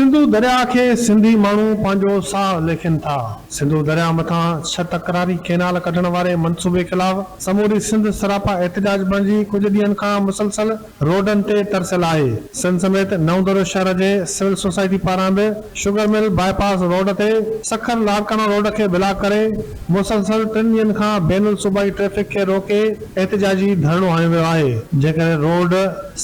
سنڌو درياء کي سنڌي ماڻهو پنهنجو ساهه ليکين ٿا. سنڌو درياء مٿان ڇهه تڪراري ڪينال ڪڍڻ واري منصوبي خلاف سموري سنڌ سراپا احتجاج بڻجي ڪجهه ڏينهن کان مسلسل روڊن تي ترسيل آهي. سن سميت نئون دڙو شهر جي سول سوسائٽي پاران به شگر مل باء پاس روڊ تي سکر لاڙڪاڻو روڊ کي بلاڪ ڪري مسلسل ٽن ڏينهن کان بين الصوبائي ٽريفڪ کي روڪي احتجاجي ڌرڻو هنيو ويو آهي جنهن ڪري روڊ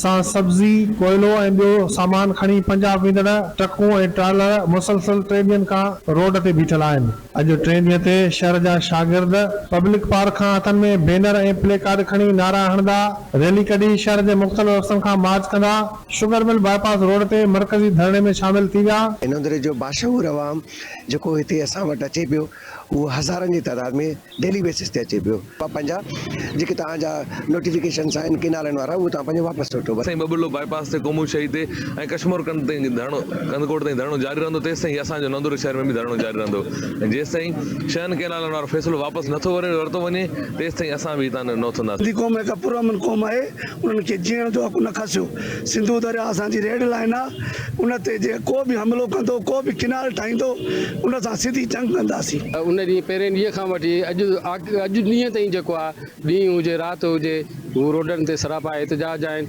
سان سبزي، ڪوئلو ۽ ٻيو سامان کڻي پنجاب ويندڙ ٽرڪون ۽ ٽرالر مسلسل ٽي ڏينهن کان روڊ تي بيٺل آهن. اڄ ٽئين ڏينهن تي شهر جا شاگرد پبلڪ پارڪ کان هٿن ۾ بينر ۽ پلي ڪارڊ کڻي نعرا هڻندا ريلي ڪڍي شهر جي مختلف رستن کان مارچ ڪندا شگر مل باء پاس روڊ تي مرڪزي ڌرڻي ۾ شامل ٿي ويا. نوندري جو باشعور عوام جيڪو هتي اسان وٽ اچي پيو اهو هزارن جي تعداد ۾ ڊيلي بيسس تي اچي پيو. پنهنجا جيڪي توهان جا نوٽيفڪيشنس آهن ڪينالن وارا اهي توهان پنهنجو واپس وٺو بس. سائين ٻٻرلو باء پاس تي قومون شهيد تي ۽ ڪشمور ڪنڊ تائين ڌرڻو ڪنڌڪوٽ تائين ڌرڻو جاري رهندو تيستائين هي اسان جو نندوري شهر ۾ به ڌرڻو جاري رهندو ۽ جيستائين شهن ڪينالن وارو فيصلو واپس نٿو ورتو وڃي تيستائين اسان به هتان نه اٿنداسين. سنڌي قوم هڪ پرامن قوم آهي انهن کي جيئڻ جو حق نه کسيو سنڌو درياء اسان جي ريڊ لائين آ ان تي جي ڪو به حملو ڪندو ڪو به ڪينال ٺاهيندو ان سان سڌي جنگ ڪنداسين. ان ڏينهن پهرين ڏينهن کان وٺي اڄ اڄ ڏينهن تائين جيڪو آ ڏينهن هجي رات هجي هو روڊن تي سراپا احتجاج آهن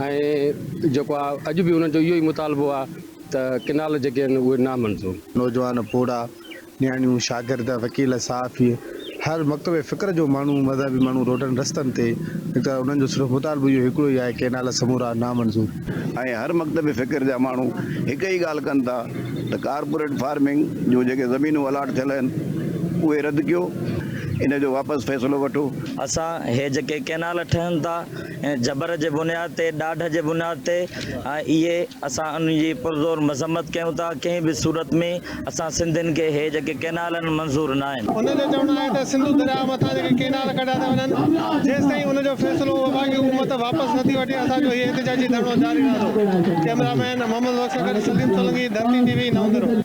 ۽ جيڪو آ اڄ به انهن جو اهو ئي مطالبو آ ته ڪينال جيڪي آهن اهي نامنظور. نوجوان پوڙها نياڻيون، شاگرد، وڪيل، صحافي، هر مڪتب فڪر جو ماڻهو، مذهبي ماڻهو روڊن رستن تي نڪتا، انهن جو صرف مطالبو اهو هڪڙو ئي آهي ڪئنال سمورا نامنظور. ۽ هر مڪتب فڪر جا ماڻهو هڪ ئي ڳالهه ڪن ٿا ته ڪارپوريٽ فارمنگ جون جيڪي زمينون الاٽ ٿيل آهن اهي رد ڪيو، ان جو واپس فيصلو وٺو. اسان هي جيڪي ڪئنال ٺهن ٿا جبر جي بنياد تي، ڏاڍ جي بنياد تي اهي اسان انهن جي پرزور مذمت ڪيون ٿا، ڪنهن به صورت ۾ اسان سنڌين کي هي جيڪي ڪئنال آهن منظور ناهن. هن جو چوڻ آهي ته سنڌو درياء مٿان جيڪي ڪئنال ڪڍيا ٿا وڃن جيستائين ان جو فيصلو وفاقي حڪومت واپس نٿي وٺي اسان جو هي احتجاجي ڌرڻو جاري رهندو. ڪئميرا مين محمد بخش سان گڏ سليم سولنگي، ڌرتي ٽي وي، نئون دڙو.